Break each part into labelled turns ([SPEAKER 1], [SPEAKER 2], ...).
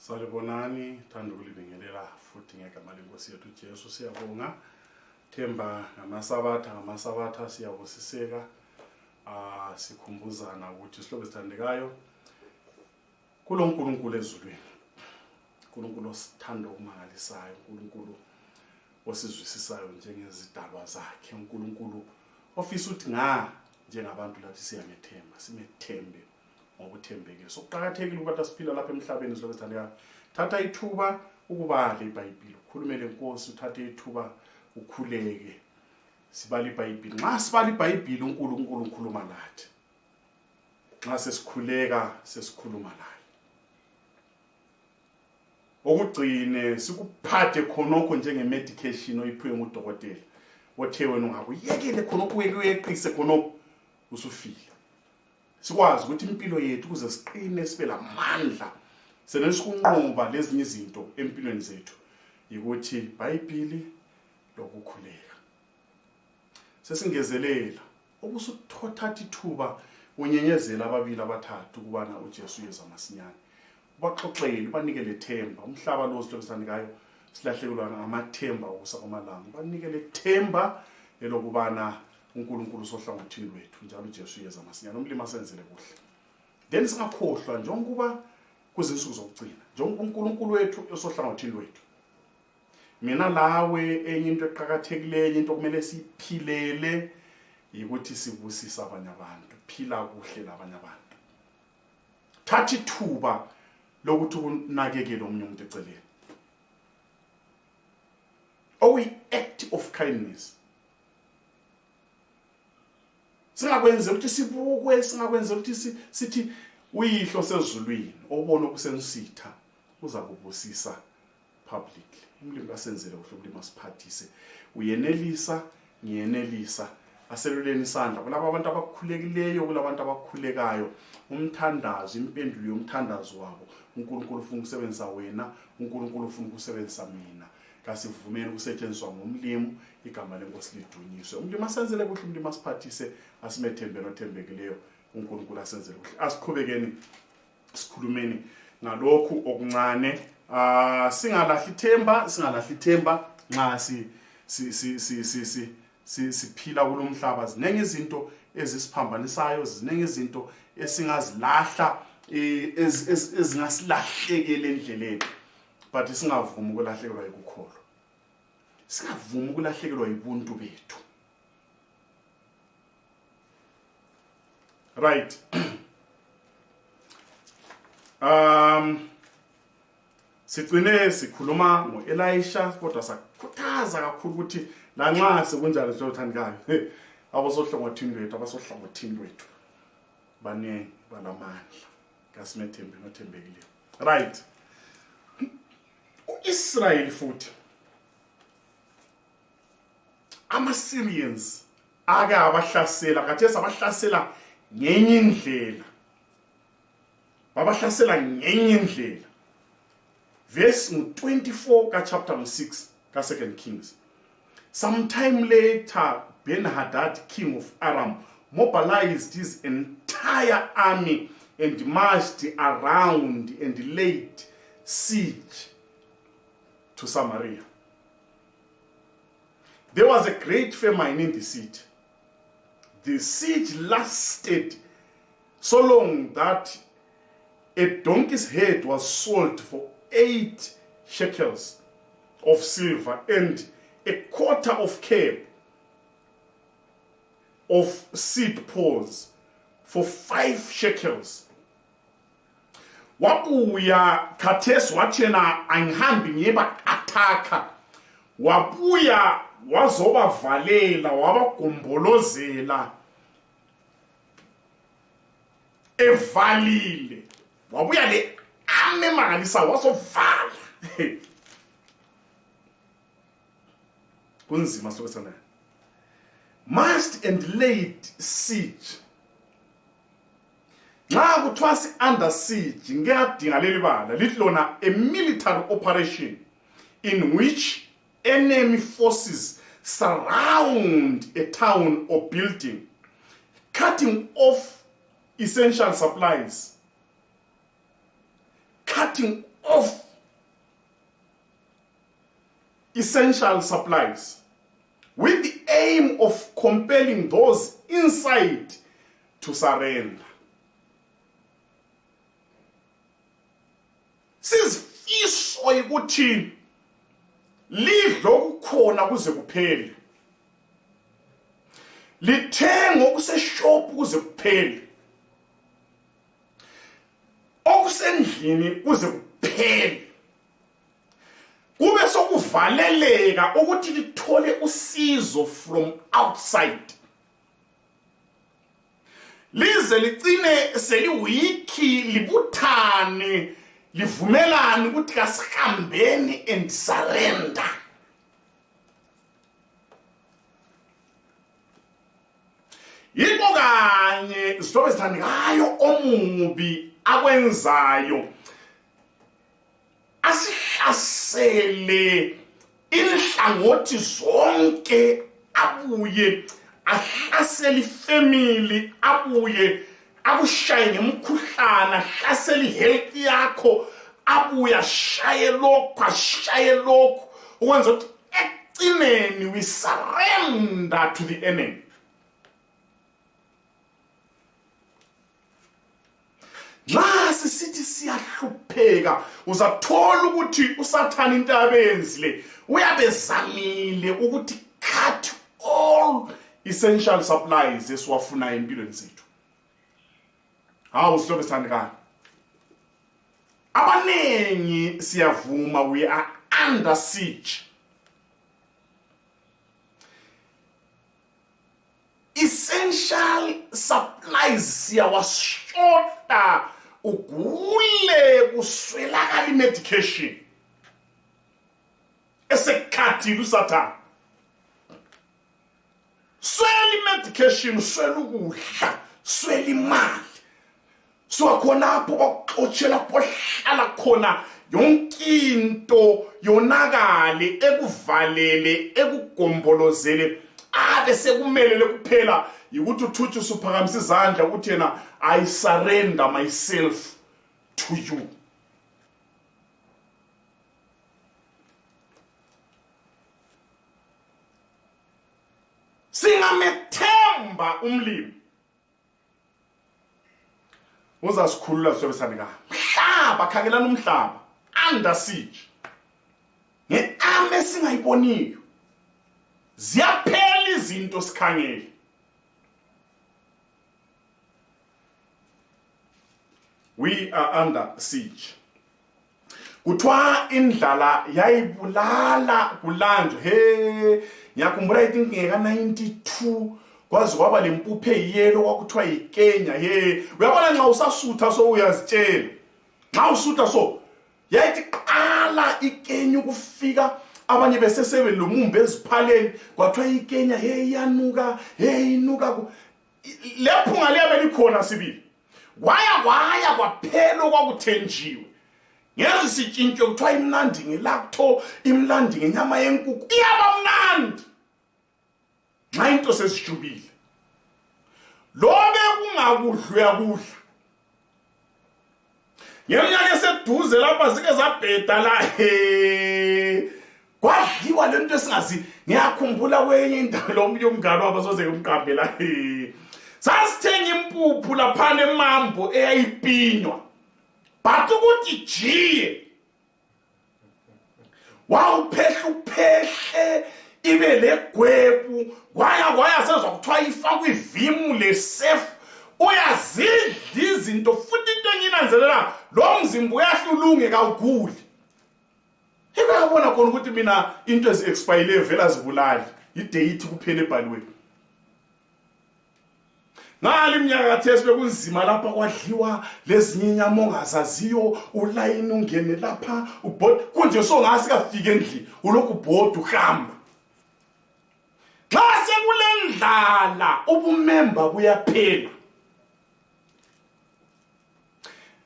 [SPEAKER 1] Salibonani, thanda ukulibingelela futhi ngegama lenkosi yethu uJesu. Siyabonga themba ngamasabatha siyabusiseka sikhumbuzana ukuthi isihlobo esithandekayo kulo uNkulunkulu ezulwini, uNkulunkulu osithanda okumangalisayo, uNkulunkulu osizwisisayo njengezidalwa zakhe, uNkulunkulu ofisa ukuthi njengabantu lathi siyangethemba, simethembe ngokuthembeke. Sokuqhakathekile ukuthi siphila lapha emhlabeni isihlobo esithandekayo. Thatha ithuba ukubala iBhayibheli, ukhulumele inkosi, uthathe ithuba ukhuleke, sibala iBhayibheli. Nxa sibala iBhayibheli uNkulunkulu ukhuluma lathi. Nxa sesikhuleka sesikhuluma laye. Okugcine sikuphathe khonokho njenge-medication oyiphiwe ngudokotela. Othe wena ungakuyekele khonokho uyeqise khonokho usufile. Sikwazi ukuthi impilo yethu kuze siqine sibe lamandla senesikunqoba lezinye izinto empilweni zethu ukuthi iBhayibheli lokukhuleka. Sesingezelela obusuthatha ithuba unyenyezela ababili abathathu kubana uJesu uyeza masinyane. Ubaxoxele, ubanikele themba. Umhlaba lo isihlobo esithandekayo silahlekelwa ngamathemba okusakomalanga. Ubanikele themba elokubana uNkulunkulu sohlangothini lwethu njalo uJesu uyeza masinyane. Umlimi asenzele kuhle. Then singakhohlwa njengoba kuzinsuku zokugcina, njengoba uNkulunkulu wethu osohlangothini lwethu. Mina lawe enye into eqhakathekileyo, into kumele siphilele ukuthi sibusisa abanye abantu, phila kuhle labanye abantu. Thatha ithuba lokuthi unakekele omunye umuntu eceleni. Act of kindness. Singakwenza ukuthi sibukwe, singakwenza ukuthi sithi uyihlo sezulwini obona okusenisitha uzakubusisa publicly. Umlimi kasenzele kuhle umlimi asiphathise. Uyenelisa, ngiyenelisa. Aseluleni isandla kulabo abantu abakhulekileyo, kulabantu abakhulekayo. Umthandazo, impendulo yomthandazo wabo. uNkulunkulu ufuna ukusebenzisa wena, uNkulunkulu ufuna ukusebenzisa mina. Kasivumeni ukusetshenziswa ngomlimi, igama lenkosi lidunyiswe. Umlimi asenzele kuhle, umlimi asiphathise, asimethembele othembekileyo, uNkulunkulu asenzele kuhle. Asiqhubekeni sikhulumeni ngalokhu okuncane. Singalahli ithemba nxa siphila kulomhlaba. Zinenge izinto ezisiphambanisayo, zinenge izinto esingazilahla, ezingasilahlekela endleleni. But singavumi ukulahlekelwa yikukholwa. Singavumi ukulahlekelwa yibuntu bethu. Right. Sigcine sikhuluma ngoElisha kodwa sakhuthaza kakhulu ukuthi lanxa sekunjalo siyothandikayo abasohlangothini lwethu baningi balamandla. Kasimethembe nothembekileyo. Right. uIsrael futhi ama-Syrians ake abahlasela, khathesi abahlasela ngenye indlela. Babahlasela ngenye indlela. Verse 24 ka chapter 6 ka 2 Kings. Sometime later, Ben-Hadad, king of Aram, mobilized his entire army and marched around and laid siege to Samaria. There was a great famine in the city. The siege lasted so long that a donkey's head was sold for 8 shekels of silver and a quarter of cab of seed pods for 5 shekels. Wabuya khathesi wathena angihambi ngiyeba athaka. Wabuya wazobavalela, wabagombolozela, evalile. Wabuya le amemangalisa wasovala. Kunzima sokusana. Marched and laid siege. Nxa kuthiwa under siege ngiyadinga leli bala lithi lona a military operation in which enemy forces surround a town or building, cutting off essential supplies, cutting of essential supplies with the aim of compelling those inside to surrender. Sizifiso ukuthi lidlo okukhona kuze kuphele. Lithenga okuseshop kuze kuphele. Okusendlini kuze kuphele. Kube sokuvaleleka ukuthi lithole usizo from outside. Lize ligcine seliwiki libuthane livumelana ukuthi kasihambeni and surrender. Yiko kanye isithobe sithandikayo omubi akwenzayo asihlasele inhlangothi zonke, abuye ahlasele ifamily, abuye akushaye ngemkhuhlana, ahlasele ihealth yakho, abuye ashaye lokhu ukwenza ukuthi ekugcineni we surrender to the enemy. Nxa sisithi siyahlupheka uzathola ukuthi usathana into abenzile uyabezamile ukuthi cut all essential supplies esiwafuna empilweni zethu. Hawu sihlobo sithandekayo, abanengi siyavuma we are under siege. Essential supplies siyawashota, ugule kuswelakala medication esekhathile usathana. Swela medication, swela ukudla, swela imali. So khonapho bakuxotshela pohlala khona yonke into yonakale ekuvalele ekugombolozele. Bese kumelele kuphela ukuthi uthuthi usuphakamisa izandla ukuthi yena I surrender myself to you. Singamethemba umlimi uzasikhulula sihlobo sandika. Mhlaba khangelana umhlaba under siege. Ngeame singayiboniyo. Ziyaphela izinto sikhangele. We are under siege. Kuthiwa indlala yayibulala kulanjwe. Ngiyakhumbula inkingeka 92 kwazi kwaba lempuphu eyelo kwakuthiwa yiKenya. Uyabona nxa usasutha so uyazitshela. Nxa usutha so yayithi qala iKenya ukufika abanye besesebe lomumbe eziphaleni kwathiwa iKenya iyanuka inuka lephunga liyabe likhona sibili. Kwaya kwaphela kwakuthenjiwe. Ngezi sitshintsho kuthiwa imnandi ngelaptop, imnandi ngenyama yenkukhu. Iyaba mnandi nxa into sesijubile. Lobe kungakudlwe yakudla. Ngeminyaka eseduze lapha sike zabheda la kwadliwa lento esingazi. Ngiyakhumbula kwenye indawo lomunye umngane wabasoze umqambela sasithenga impuphu lapha eMambo eyayipinywa. But ukuthi jiye wawuphehla ibe legwebu kwaya sezwa kuthiwa ifakwa ivimu lesafe. Uyazidla izinto futhi into enginanzelela lo mzimba uyahlulunge kawuguli. Ngiyabona khona ukuthi mina into ezi-expire vela zibulali idate kuphela ebhaliwe. Ngali iminyaka kathesi bekunzima lapha kwadliwa lezinye inyama ongazaziyo, ulayini ungene lapha ubhodi kunje so ngasi kafika endlini ulokhu ubhodi uhamba. Xa sekulendlala ubumemba buyaphela.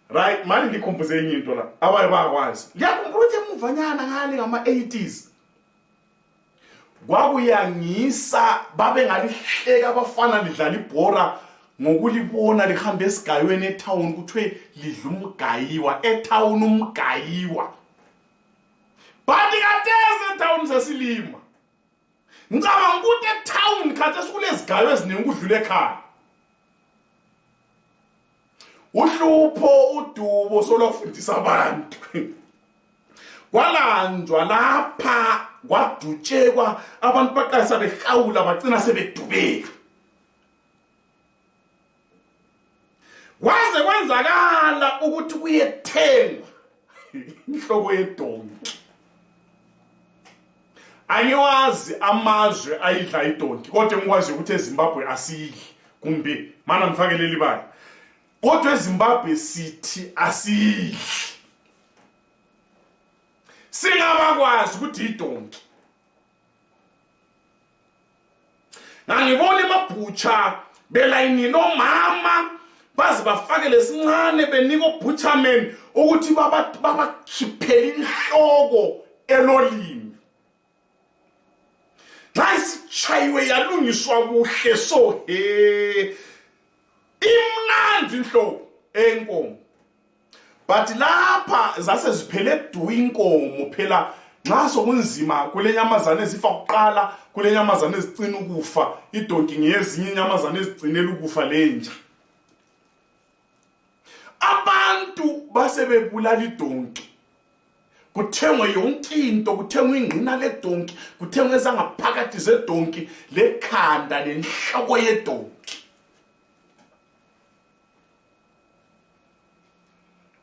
[SPEAKER 1] Right, manje ngikhompoze enye into la abaye bakwazi. Ngiyakhumbula ukuthi emuvanyana ngale ngama-80s kwakuyangisa babe ngalihleka abafana lidlala ibhora ngokulibona lihambe esigayweni etown kuthiwe lidla umgayiwa etown umgayiwa bathi kateze etown sesilima ngicabanga ukuthi etown khathesi kulezigayo eziningi udlule ekhaya uhlupho udubo solofundisa abantu kwalanjwa lapha kwadutshekwa abantu baqalisa behawula bagcina sebedubeka kwaze kwenzakala ukuthi kuyethengwa inhloko yedonki angiwazi amazwe ayidla idonki kodwa ngikwazi ukuthi eZimbabwe asiyidli kumbe mana ngifakele libali kodwa eZimbabwe sithi asiyidli singabakwazi ukuthi idonki ngibona emabhutsha belayinile omama bazi bafake lesincane benika obutcherman ukuthi babakhiphele inhloko elolimi xa isichayiwe yalungiswa kuhle so imnandi inhloko enkomo but lapha zase ziphele du inkomo phela nxa sokunzima kule nyamazane ezifa kuqala kule nyamazane ezicina ukufa idonki ngezinye inyamazane ezicinela ukufa lenja abantu basebebulala idonki kuthengwe yonke into kuthengwe ingqina ledonki kuthengwe ezangaphakathi zedonki lekhanda lenhloko yedonki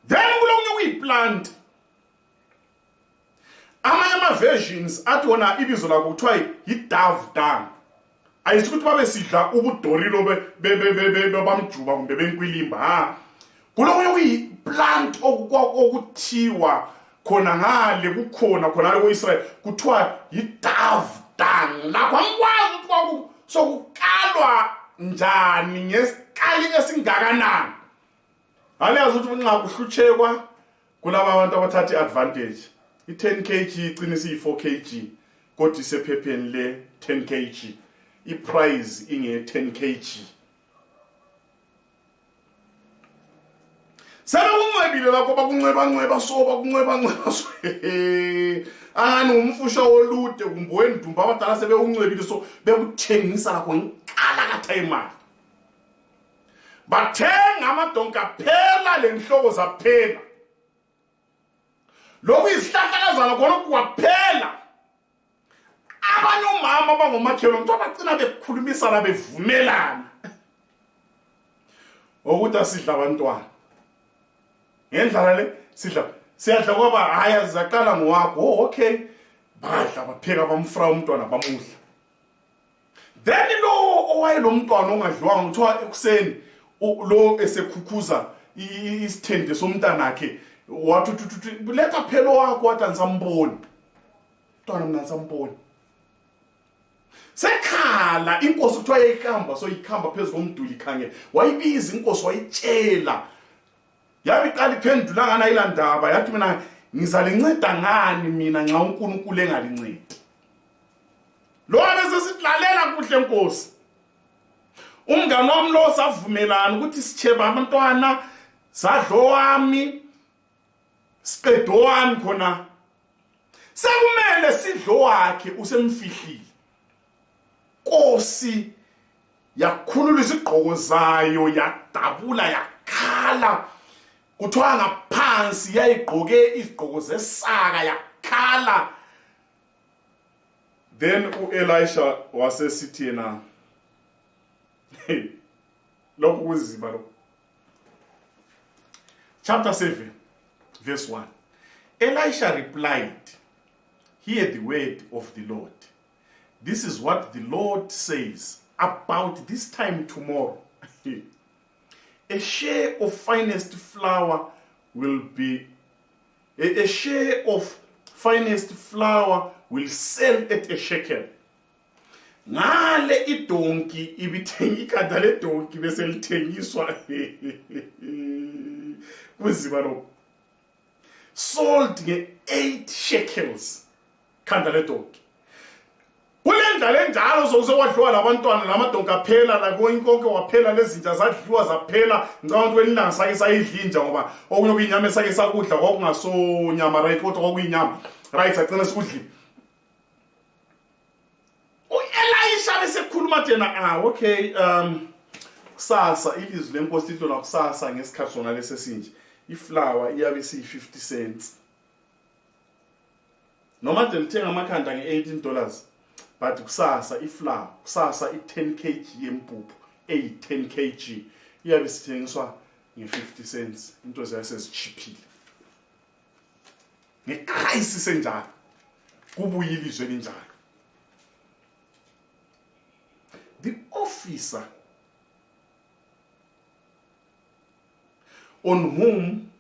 [SPEAKER 1] then kulonke kuyiplant amanye ama-versions athi wona ibizo lakho kuthiwa yi-dove dung ayisukuthi babe sidla ubudorilo bamjuba kumbe benkwilimba kulonke kuyiplant okuthiwa khona ngale kukhona khonale ko-Israel kuthiwa yi-dove dung lakho angikwazi ukuthi sokukalwa njani ngesikali esingakanani aliyazi ukuthi nxa kuhlutshekwa kulaba abantu abathatha i-advantage i-10 kg icine isiyi-4 kg kodwa isephepheni le-10 kg i-price inge-10 kg sebekunxebile lakho bakunxeba so angani umfusha wolude kumbe wendumba abadala sebekunxebile so bekuthengisa lakho ngiqalakatha imali bathenga amadonki aphela lenhloko zaphela lokhu isihlahlakazana khona kwaphela abanye omama bangomakhelwane ukuthi abagcina bekhulumisana bevumelana ukuthi asidla abantwana ngendlela le siyadla kwaba haya zaqala ngowakho okay badla bapheka bamfra umntwana bamudla then lo owayelo mntwana ongadliwanga kuthiwa ekuseni lo esekhukhuza isithende somntanakhe wathi letha phela wakho wathi ansamboni mntwana mina ansamboni sekhala inkosi kuthiwa yayikhamba so ikhamba phezulu komduli ikhangela wayibiza inkosi wayitshela yabe iqala iphendula ngana ilandaba yathi mina ngizalinceda ngani mina nxa uNkulunkulu engalincedi lo abesesihlalela kuhle inkosi umngane wami lo savumelana ukuthi sicheba abantwana sadlo wami siqedo wami khona sekumele sidlo wakhe usemfihlile Nkosi yakhulula izigqoko zayo yadabula yakhala kuthiwa ngaphansi yayigqoke izigqoko zesaka yakhala then uElisha wasesithi yena lokhu kunzima lokho chapter 7 verse 1 Elisha replied, hear the word of the Lord. This is what the Lord says about this time tomorrow. A share of finest flour will be a share of finest flour will sell at a shekel. Ngale idonki ibithengi ikhanda le donki bese lithengiswa kunzima lo sold nge 8 shekels khanda le donki. Kule idlale njalo sokusewadliwa labantwana lamadonka phela la konke waphela lezinja zadliwa zaphela ngicabanga ukuthi welilanga sake sayidlinja ngoba okunye kuyinyama esake sakudla kwakungasonyama right kodwa kwakuyinyama right sagcina sikudlile. U-Elisha besekhuluma thena okay kusasa ilizwi lenkosi lithi lona kusasa ngesikhathi sona lesesinje iflower iyabe siyi-50 cents noma nje lithenga amakhanda nge-$18 but kusasa iflower kusasa i-10 kg yempuphu eyi-10 kg iyabe sithengiswa nge-50 cents into ziyasezitshiphile ngekhayisi senjalo kubuye ilizwe elinjalo. The officer on whom,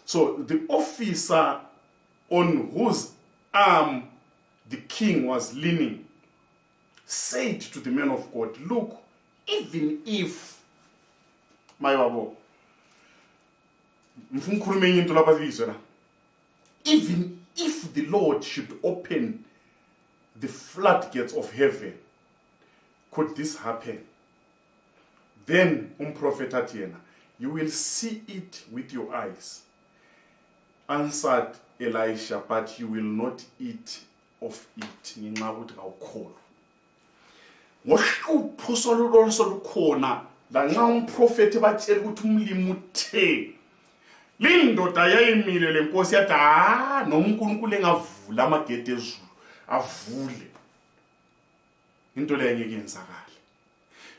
[SPEAKER 1] so the officer on whose arm the king was leaning said to the man of God, look, even if, my babo, even if the Lord should open the floodgates of heaven, could this happen? Then prophet Atiena, you will see it with your eyes. Answered Elisha, but you will not eat of it. Ngohlupho solukhona la nxa umprofeti batshela ukuthi umlimi uthe lindoda yayimile lenkosi yathi noma uNkulunkulu engavula amagede ezulu avule into leyo ngeke yenzakale.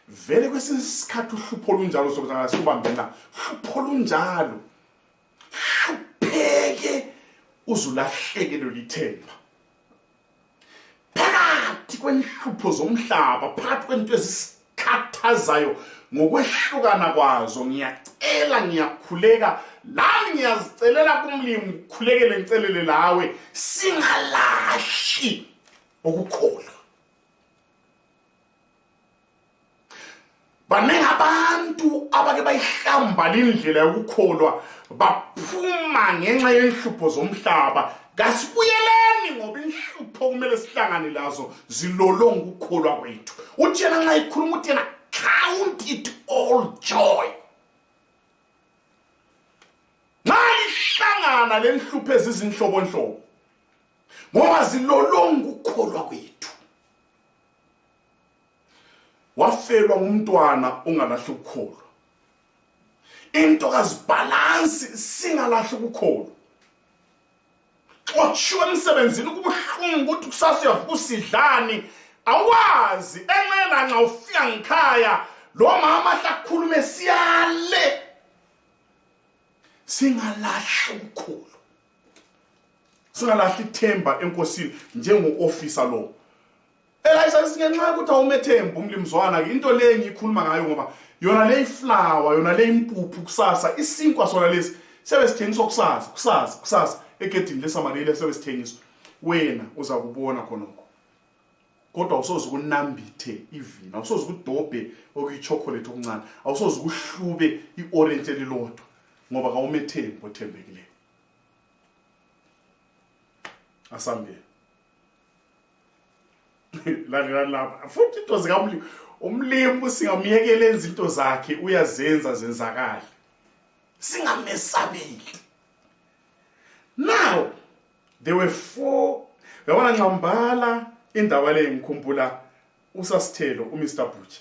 [SPEAKER 1] Vele kwesinye isikhathi uhlupho lunjalo sokuthi asibambela uhlupho lunjalo hlupheke uzulahlekelwe lithemba phakathi kwenhlupho zomhlaba phakathi kwento ezisikhathazayo ngokwehlukana kwazo. Ngiyacela ngiyakhuleka lami ngiyazicelela kumlimi ukukhulekele ngicelele lawe singalahli ukukholwa. Baningi abantu abake bayihlamba indlela yokukholwa baphuma ngenxa yenhlupho zomhlaba. Kasibuyeleni ngoba inhlupho kumele sihlangane lazo zilolonga ukukholwa kwethu. Uthi yena nxa ikhuluma uthi yena count it all joy. Nayihlangana lenhlupho ezizinhlobonhlobo ngoba zilolonga ukukholwa kwethu. Wafelwa ngumntwana ungalahli ukukholwa. Into kazibalansi singalahli ukukholwa. Otshiwe emsebenzini kubuhlungu ukuthi kusasa uyavuka usidlani awazi enqena nxa ufika ngikhaya lo mama hlakhulume siyale. Singalahli ukukholwa. Singalahli ithemba enkosini njengo-officer lo. Elisha singenxa ukuthi awumethemba umlimzwana into le ngikhuluma ngayo ngoba yona le flower yona le impuphu kusasa isinkwa sona lesi sebesithengiswa kusasa egedini leSamaria lesebesithengiswa. Wena uza kubona khonokho kodwa awusoze ukunambithe ivini awusoze ukudobhe okuyichocolate okuncane awusoze ukuhlube iorange elilodwa ngoba kawumethemba othembekileyo. Asambe la futhi into zikamlimi umlimi singamyekela izinto zakhe uyazenza zenzakala singamesabeli. Now there were 4 yabona ngambala indawo le ngikhumbula usasithelo uMr Butch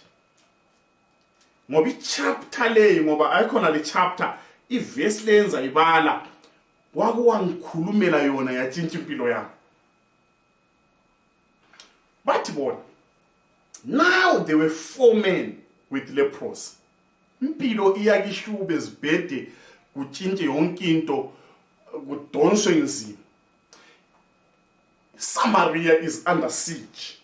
[SPEAKER 1] ngoba ichapter le ngoba ayikhona le chapter iverse lenza ibala wakuwangikhulumela yona yatshintsha impilo yami. But bona now there were 4 men with leprosy. Impilo iyakishlube ezibhede kutshintshe yonke into kudonswe nzima. Samaria is under siege.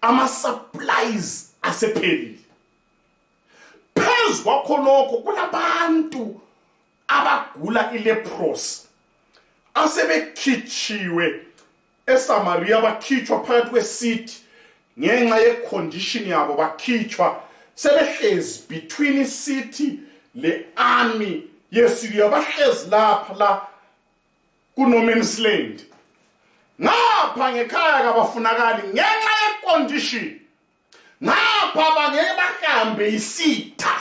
[SPEAKER 1] Ama supplies asephelile. Phezu kwakhonokho kunabantu abagula ileprosy asebekhitshiwe eSamaria bakhitshwa phakathi kwecity ngenxa yecondition yabo bakhitshwa sebehlezi between icity le army yeSyria bahlezi lapha la kuno man's land ngapha ngekhaya kabafunakali ngenxa yecondition. Ngapha bangeke bahambe isitha.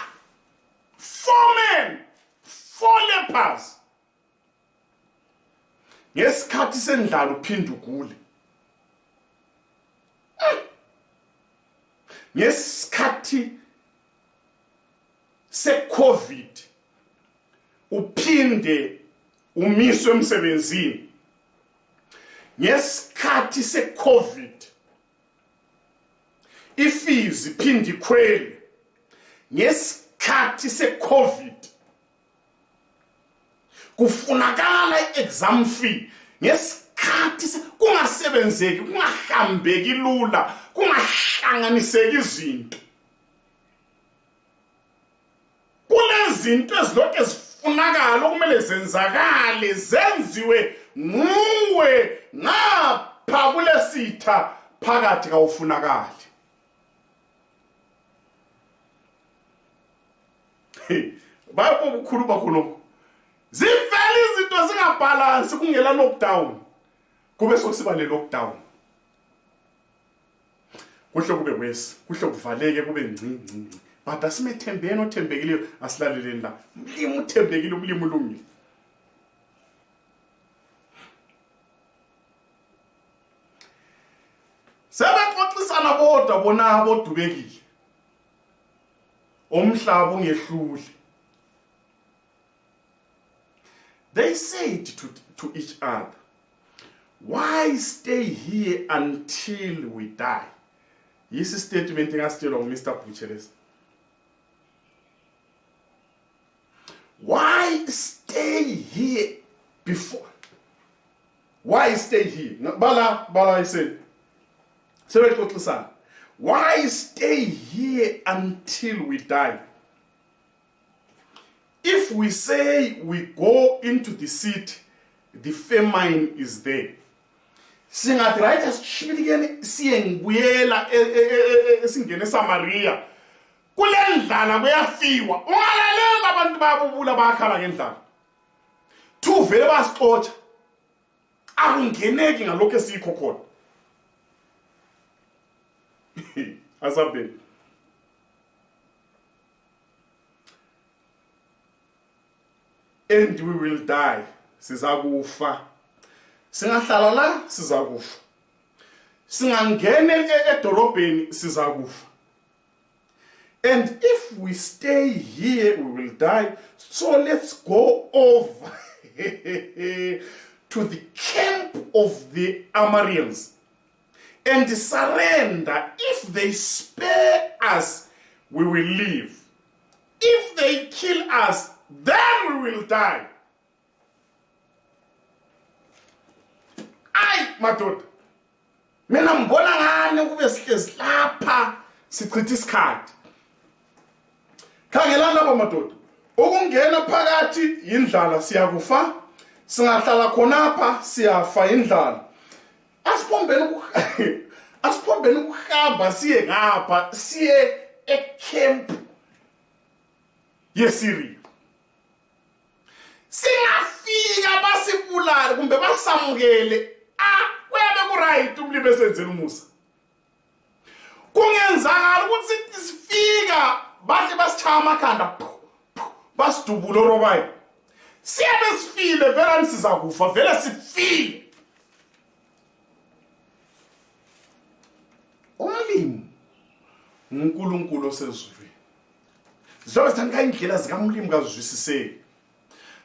[SPEAKER 1] 4 men, 4 lepers. Ngesikhathi sendlala uphinda ugule. Ngesikhathi se-COVID uphinde umiswe emsebenzini. Ngesikhathi se-COVID ifees iphinde ikhwele. Ngesikhathi se-COVID kufunakala i-exam fee. Ngesikhathi kungasebenzeki, kungahambeki lula, kungahlanganiseki izinto. Kunezinto ezilokhu ezifunakala okumele zenzakale, zenziwe nguwe ngapha kulesitha phakathi kawufunakali. Bayabo bukhulu bakhulu. Zivela izinto zingabhalansi kungela lockdown. Kube sokusiba le lockdown. Kuhle kube wesi, kuhle kuvaleke kube ngcinci. But asimethembeni othembekileyo asilaleleni la. Umlimi uthembekile, umlimi ulungile. Sebaxoxisana bodwa bona abodubekile. Omhlaba ungehluli. They said to each other, why stay here until we die? This is statement engasitshelwa nguMr. Butcheres. Why stay here before? Why stay here? Bala I said. Why stay here until we die? If we say we go into the city, the famine is there. Singathi right asishibikeni siyengibuyela esingene eSamaria. Kule ndlala kuyafiwa. Ungalalela abantu bayabubula bayakhala ngendlala. Thu vele basixotsha. Akungeneki ngalokho esikho khona. Asabe. And we will die. Sizakufa. Singahlala la sizakufa. Singangene edorobheni sizakufa. And if we stay here we will die. So let's go over to the camp of the Amarians and surrender. If they spare us, we will live. If they kill us, then we will die. Ay, madoda. Mina mbona ngani kube sihlezi lapha sichitha isikhathi. Khangela lapha madoda. Ukungena phakathi indlala siyakufa. Singahlala khonapha siyafa indlala. Asiphombeni ukuhamba siye ngapha siye ecamp yeSiria. Singafika basibulala kumbe basamukele kwebe ku right umlimi esenzela umusa. Kungenzakala ukuthi sifika bahle basichaya amakhanda basidubula orobayi. Siyabe sifile vele sizakufa vele sifile. Umlimi uNkulunkulu osezulwini. Zobe sithanda indlela zikaMlimi kazwisiseki.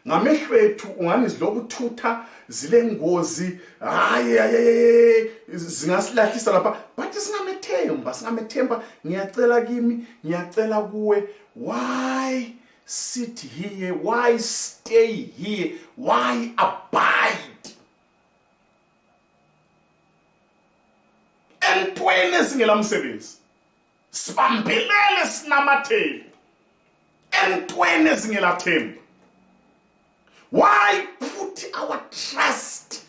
[SPEAKER 1] Ngamehlo ethu ungani zilokuthutha zile ngozi hayi zingasilahlisa lapha but singamethemba ngiyacela kimi ngiyacela kuwe why sit here, why stay here, why abide entweni singela msebenzi sibambelele sinamatheli entweni singela themba. Why put our trust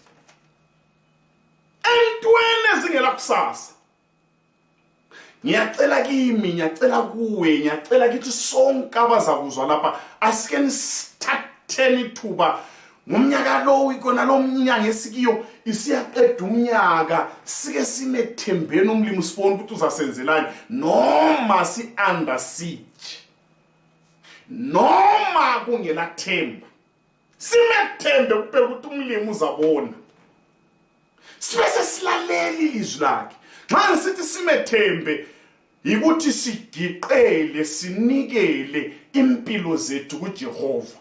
[SPEAKER 1] entweni singela kusasa? Ngiyacela kimi, ngiyacela kuwe, ngiyacela kithi sonke abazakuzwa lapha asike nisithatheni ithuba ngomnyaka lo ikona lo mnyaka esikiyo isiyaqeda umnyaka sike simethembeni umlimi sibona ukuthi uzasenzelani noma si under siege noma kungela themba simethembe kuphela ukuthi umlimi uzabona sibese silaleli ilizwi lakhe xa ngisithi simethembe ukuthi sigiqele sinikele impilo zethu kuJehova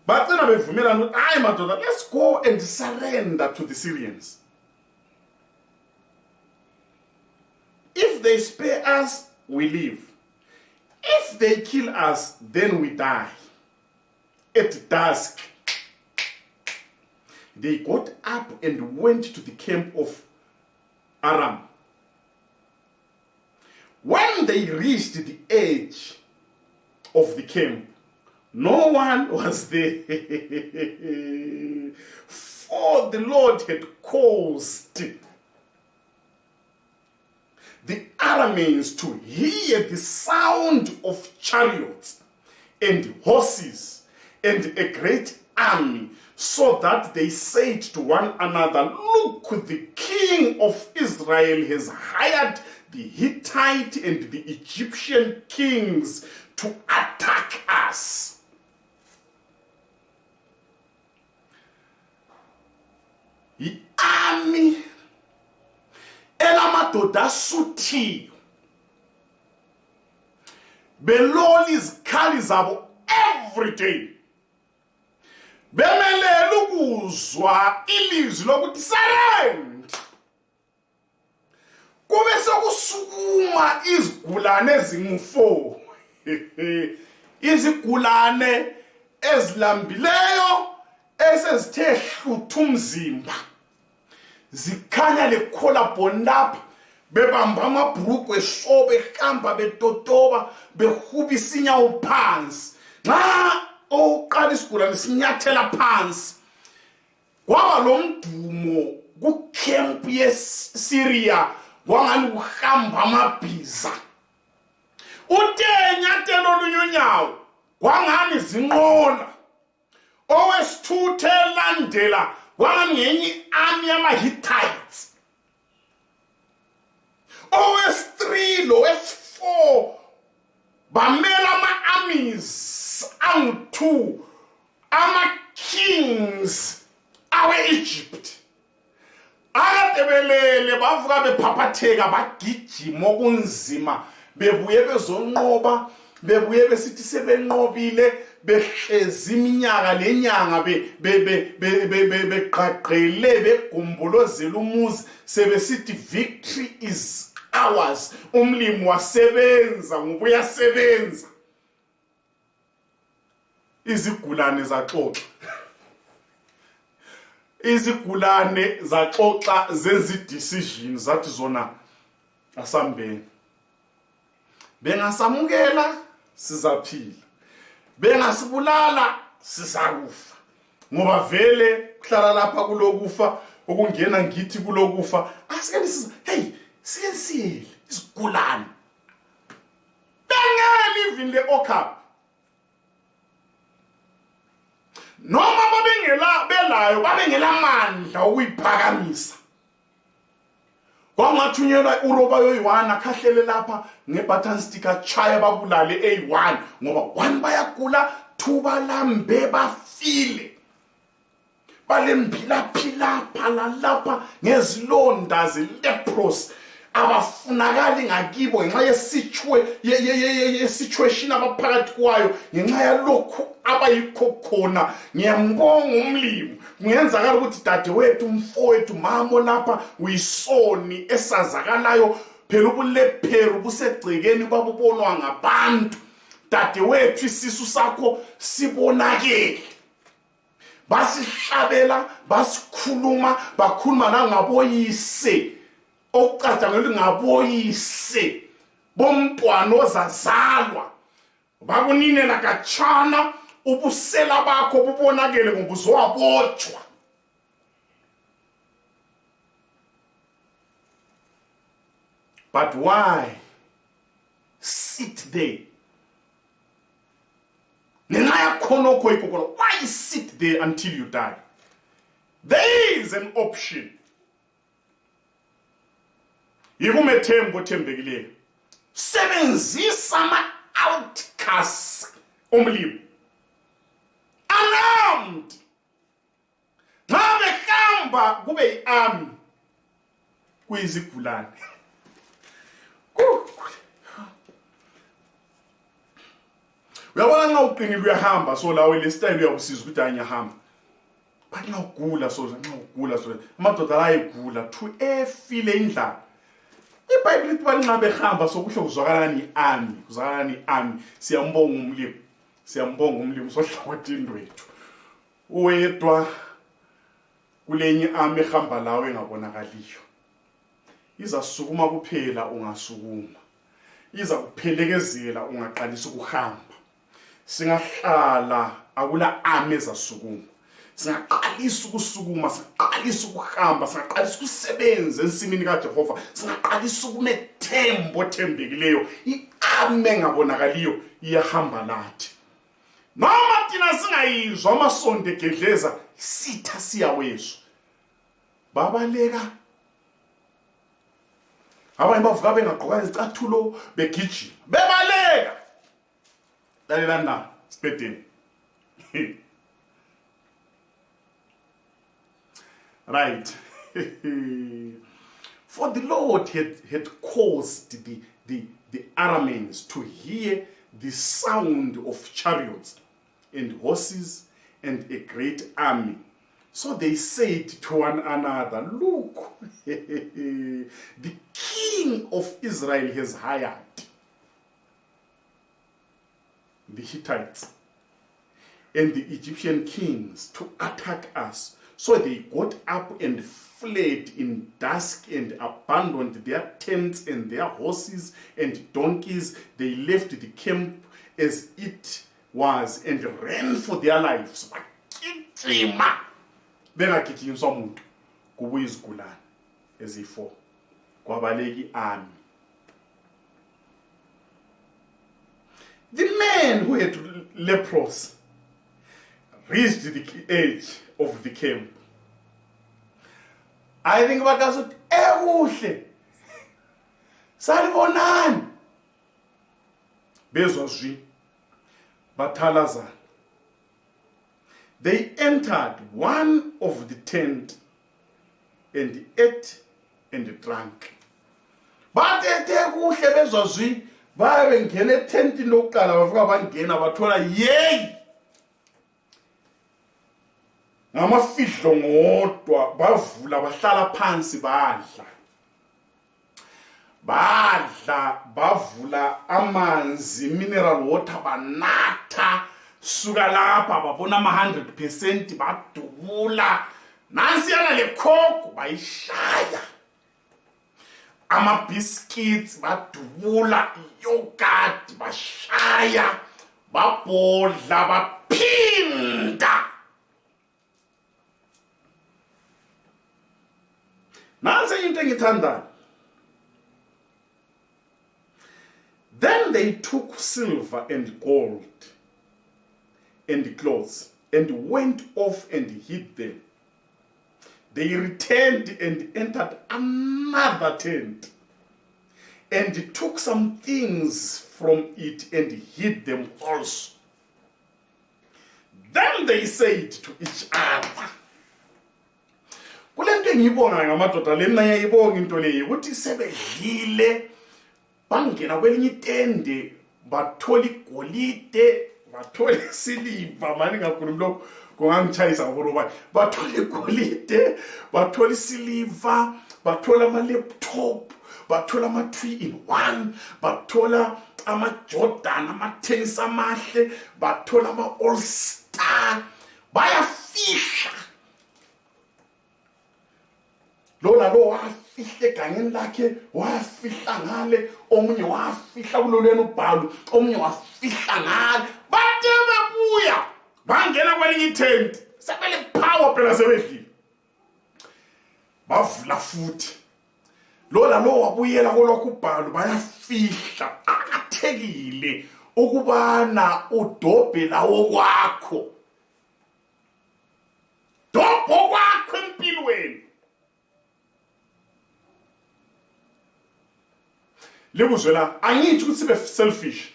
[SPEAKER 1] bacina bevumelana ukuthi hayi madoda let's go and surrender to the Syrians. If they spare us we live, if they kill us then we die. At dusk they got up and went to the camp of Aram. When they reached the edge of the camp, no one was there, for the Lord had caused the Arameans to hear the sound of chariots and horses and a great army, so that they said to one another, look, the king of Israel has hired the Hittite and the Egyptian kings to attack us. I-army elamadoda asuthiyo beloli izikhali zabo every day bemelela ukuzwa ilizwi lokuthi surrender. Kube sokusukuma izigulane ezingu-4 izigulane ezilambileyo esezithe hluthu umzimba zikhanya lekholabhoni lapha bebamba amabhrugwe eshobe ehamba betotoba behubisa inyawo phansi nxa oqala isigulane sinyathela phansi kwaba lo mdumo kucamp yeSyria wangani kuhamba amabhiza uthe nyathelo olunyonyawo kwangani zinqola owesithuthe landela wangani ngenye army yama-Hittites owesi-3 lowesi-4 bamela ama-armies angu-2 ama-kings awe-Egypt akadebelele bavuka bephaphatheka bagijima okunzima bebuye bezonqoba bebuye besithi sebenqobile behlezi iminyaka lenyanga beqaqele begumbolozela umuzi sebesithi victory is ours. Umlimi wasebenza ngobuya sebenza izigulane zaxoxa izigulane zaxoxa zenza decision zathi zona asambeni bengasamukela sizaphila bengasibulala sizakufa ngoba vele kuhlala lapha kulokufa okungena ngithi kulokufa asikeni siza hey siyensile isigulane bengeli even le okap noma babengela belayo babengela amandla ukuyiphakamisa kwangathunyelwa uroba yoyi-1 akhahlele lapha ngebutton sticker chaya babulale A1 ngoba 1 bayagula 2 balambe bafile balembila phila phala lapha ngezilonda ze-lepros abafunakali ngakibo ngenxa ye-situation abaphakathi kwayo ngenxa yalokhu abayikho khona. Ngiyambonga umlimi kungenzakala ukuthi dadewethu umfowethu mamo lapha uyisoni esazakalayo phela ubulepheru busegcekeni babubonwa ngabantu dadewethu isisu sakho sibonakele basihlabela basikhuluma bakhuluma nangaboyise okucatshangela ngaboyise bomntwana ozazalwa bakuninela katshana ubusela bakho bubonakele ngoba uzowabotshwa. But why sit there? Ngenxa Why sit there until you die? There is an option. Mthembo othembekileyo. Sebenzisa ama-outcasts omlilo. Unarmed. Nxa behamba kube yi-army. Kuyizigulane. Uyabona nxa uqinile uyahamba so lawe le style uyakusiza ukuthi anyahamba. But nxa ugula so amadoda ayegula to efile indlala. iBhayibheli lithi nxa behamba so kuhle kuzwakalani i-army. Siyambonga umlimi sohlawathini lwethu. Uwedwa kulenye army ehamba lawe engabonakaliyo. Izasukuma kuphela ungasukuma. Iza kuphelekezela ungaqalisa ukuhamba. Singahlala akula army ezasukuma. Singaqalisa ukusukuma, singaqalisa ukuhamba, singaqalisa ukusebenza ensimini kaJehova, singaqalisa ukumethembo othembekileyo. I-army engabonakaliyo iyahamba lathi. Noma thina singayizwa amasonto egedleza, sitha siyawezwa. Babaleka. Abanye bavuka bengagqoka izicathulo begijima. Bebaleka. Lalela na, sibhedeni. Right. For the Lord had caused the Arameans to hear the sound of chariots and horses and a great army. So they said to one another, look, the king of Israel has hired the Hittites and the Egyptian kings to attack us. So they got up and fled in dusk and abandoned their tents and their horses and donkeys. They left the camp as it was and ran for their lives. Bengagijinyiswa umuntu kubuya izigulane ezifo kwabaleka i-army. The man who had leprosy reached the edge of the camp. I think bakazothi ekuhle salibonani bezwa zwi bathalazana. They entered one of the tent and ate and drank. Bathethe kuhle bezwa zwi bengena etentini lokuqala bafika bangena bathola yeyi ngamafihlo ngodwa bavula bahlala phansi badla bavula amanzi mineral water banatha suka lapha babona 100% badubula nansi yana le coke bayishaya ama biscuits badubula yogurt bashaya babodla baphinda. Nansi into engithandayo. Then they took silver and gold and clothes and went off and hid them. They returned and entered another tent and took some things from it and hid them also. Then they said to each other, kulento engiyibonga ngamadoda lemna ngiyayibonga into leyo ukuthi sebedlile bangena kwelinye itende bathola igolide bathola isiliva manje ngakhuluma lokho kungangitshayisa ngoroba bathola igolide bathola isiliva bathola ama laptop bathola ama 3-in-1 bathola ama Jordan ama tennis amahle bathola ama All Star bayafisha lona lo wafihle egangeni lakhe wafihla ngale omunye wafihla kulolweni ubhalu omunye wafihla ngale bathe bebuya bangena kwelinye ithenti sebele power phela sebedlile bavula futhi lona lo wabuyela kolokhu ubhalu bayafihla akathekile ukubana udobhe lawo kwakho. Dobho kwakho empilweni. Libuzwe la, angithi ukuthi sibe selfish.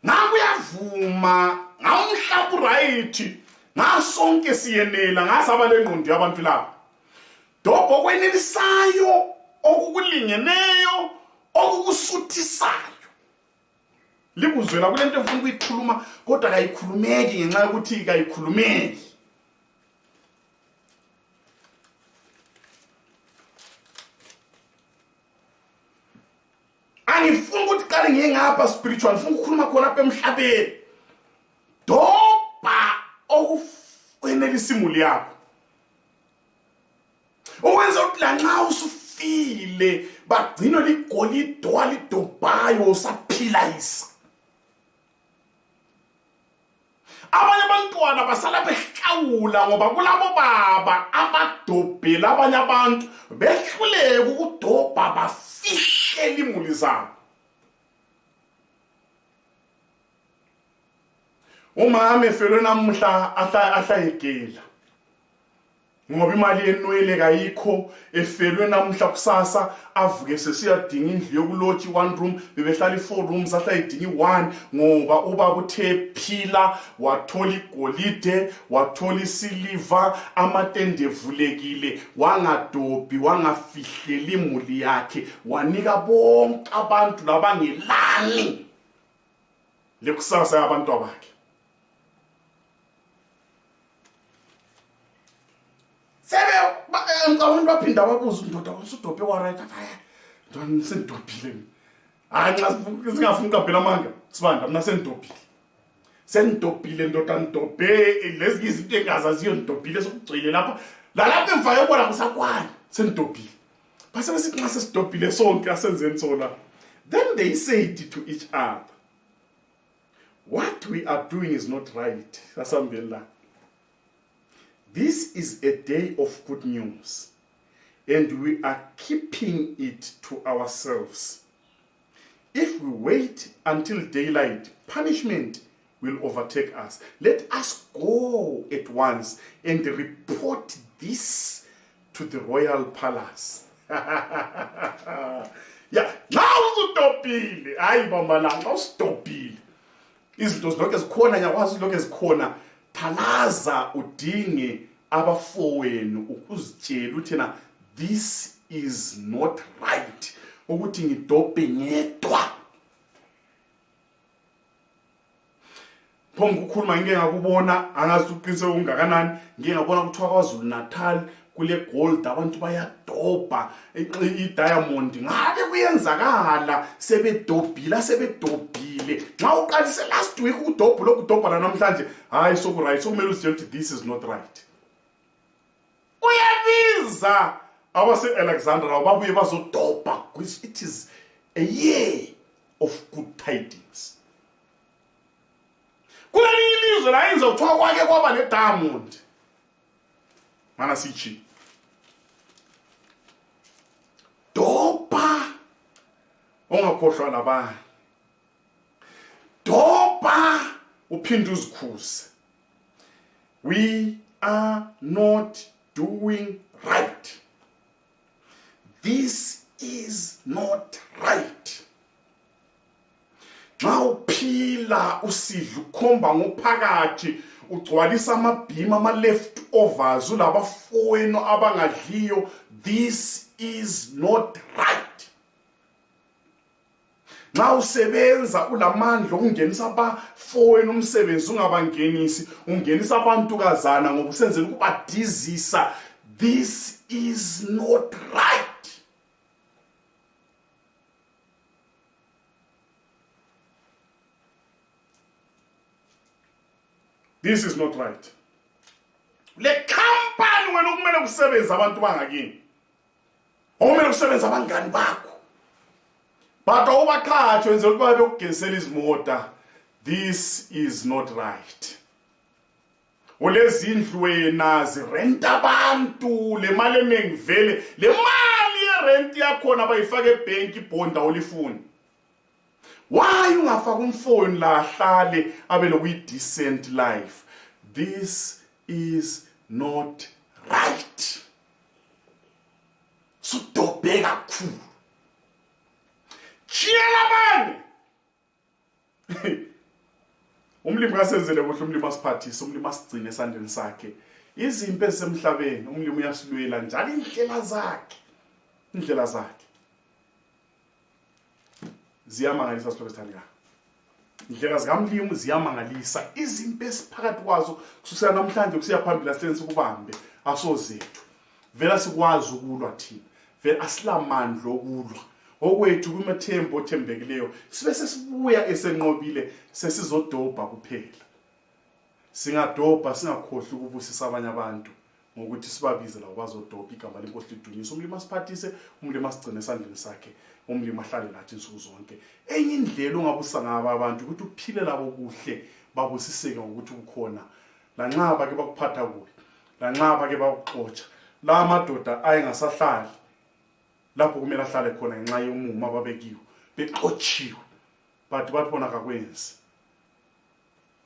[SPEAKER 1] Ngakuyavuma, ngawumhlaba uright, ngasonke siyenela, ngasaba lengqondo yabantu laba. Dobho kwenelisayo, okukulingeneyo, okukusuthisayo. Libuzwe la kulento efuna ukuyikhuluma kodwa kayikhulumeki ngenxa yokuthi kayikhulumeki. Angifuni ukuthi qale ngiye ngapha spiritual, ngifuna ukukhuluma khona apha emhlabeni. Dobha okwenelisa imuli yakho. Owenza ukuthi lanxa usufile bagcinwe ligolide walidobhayo usaphila isa. Abanye abantwana basala behlawula ngoba kulabo baba abadobhela abanye abantu behluleke ukudobha bafishela imuli zabo. Umama efelwe namuhla ahlahegela ngoba imali yenwele kayikho, efelwe namuhla kusasa avuke sesiyadinga indlu yokulothi 1 room, bebehlala 4 rooms ahlahedinga 1 ngoba ubaba uthe phila, wathola igolide, wathola isiliva, amatende evulekile, wangadobhi, wangafihlela imuli yakhe, wanika bonke abantu labangelani lekusasa yabantu bakhe. Ngicabanga baphinda babuza indoda usudobhe wa-right apha. Ntwana sendidobhile mina. Hayi nxa singafuni uqaphela amanga, sibanda mina sendidobhile. Sendidobhile ndoda ndidobhe lezi izinto engazaziyo ndidobhile sokugcwele lapha. Lalapha emva yobona kusakwani sendidobhile. Base besithi nxa sesidobhile sonke asenzeni sona. Then they said to each other, what we are doing is not right. Asambela. This is a day of good news, and we are keeping it to ourselves. If we wait until daylight, punishment will overtake us. Let us go at once and report this to the royal palace. Yeah, now usudobhile. Hayi bambalanga usudobhile. Izinto zonke zikhona nyakwazi zonke zikhona. Thalaza udinge abafowenu ukuzitshela ukuthi na this is not right. Ukuthi ngidobhe ngedwa. Phongo ukukhuluma ngeke ngakubona angazi uqinise ungakanani, ngeke ngabona kuthiwa kwaZulu Natal kule gold abantu bayadobha i-diamond. Ngabe kuyenzakala sebedobhile sebedobhile. Nxa uqalise last week udobho lokudobha namhlanje hayi soku-right, sokumele uzitshela ukuthi this is not right. Uyabiza abase-Alexandra babuye bazodobha. It is a year of good tidings. Kulelinye ilizwe la yenza kuthiwa kwake kwaba ne-diamond. Mana sichi. Dobha ongakhohlwa labanye. Dobha uphinde uzikhuze. We are not doing right. This is not right. Nxa uphila usidla ukhomba ngophakathi ugcwalisa amabhima ama-leftovers ulabafowenu abangadliyo, this is not right. Nxa usebenza ulamandla okungenisa abafowenu umsebenzi ungabangenisi, ungenisa abantukazana ngoba usenzela ukubadizisa, this is not right. This is not right. Le company wena kumele kusebenza abantu bangakini. Okumele kusebenza abangani bakho. But ubakhathi wenzela ukuba bekugesela izimota. This is not right. Olezindlu wena zirent abantu, le mali eningi vele, le mali yerent yakhona bayifaka ebank ibonda olifuni. Why ungafaka umfoni la ahlale abe lokuyi decent life? This is not right. Sudobhe kakhulu. Chiyela bani. Umlimi kasenzele kuhle, umlimi asiphathise, umlimi asigcine esandleni sakhe. Izimpi ezisemhlabeni umlimi uyasilwela njalo indlela zakhe. Indlela zakhe ziyamangalisa sipho sithandikayo. Indlela zikamlimi ziyamangalisa. Izimpi esiphakathi kwazo kusukela namhlanje kusiya phambili asihleni sikubambe asozethu. Vela sikwazi ukulwa thina. Vela asilamandla okulwa. Okwethu kuMthembo othembekileyo sibe sesibuya esenqobile sesizodobha kuphela. Singadobha singakhohlwa ukubusisa abanye abantu ngokuthi sibabize labo bazodobha igama lenkosi lidunyiswe. Umlimi asiphathise, umlimi asigcine esandleni sakhe, umlimi ahlale lathi insuku zonke. Enye indlela ongabusa ngabo abantu ukuthi uphile labo kuhle, babusiseke ngokuthi ukhona. Lanxa bake bakuphatha kubi, lanxa bake bakuxotsha, la madoda ayengasahlali lapho kumele ahlale khona ngenxa yomumo ababekiwe, bexotshiwe, but bathi bona akakwenzi.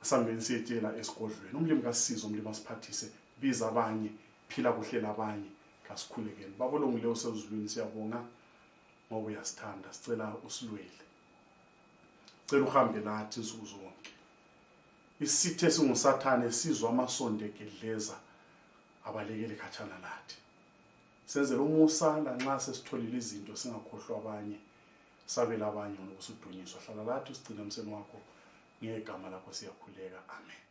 [SPEAKER 1] Asambeni siyetshela esigodlweni. Umlimi kasisize, umlimi asiphathise, biza abanye, phila kuhle labanye, kasikhulekeni. Babolongileyo usezulwini siyabonga ngoba uyasithanda, sicela usilwele. Cela uhambe lathi insuku zonke. Isithe singusathane sizwa amasonto egedleza abalekele khatshana lathi. Senzele umusa lanxa sesitholile izinto singakhohlwa abanye, sabela abanye ngokusudunyiswa. Hlala lathi usigcine emseni wakho ngegama lakho siyakhuleka. Amen.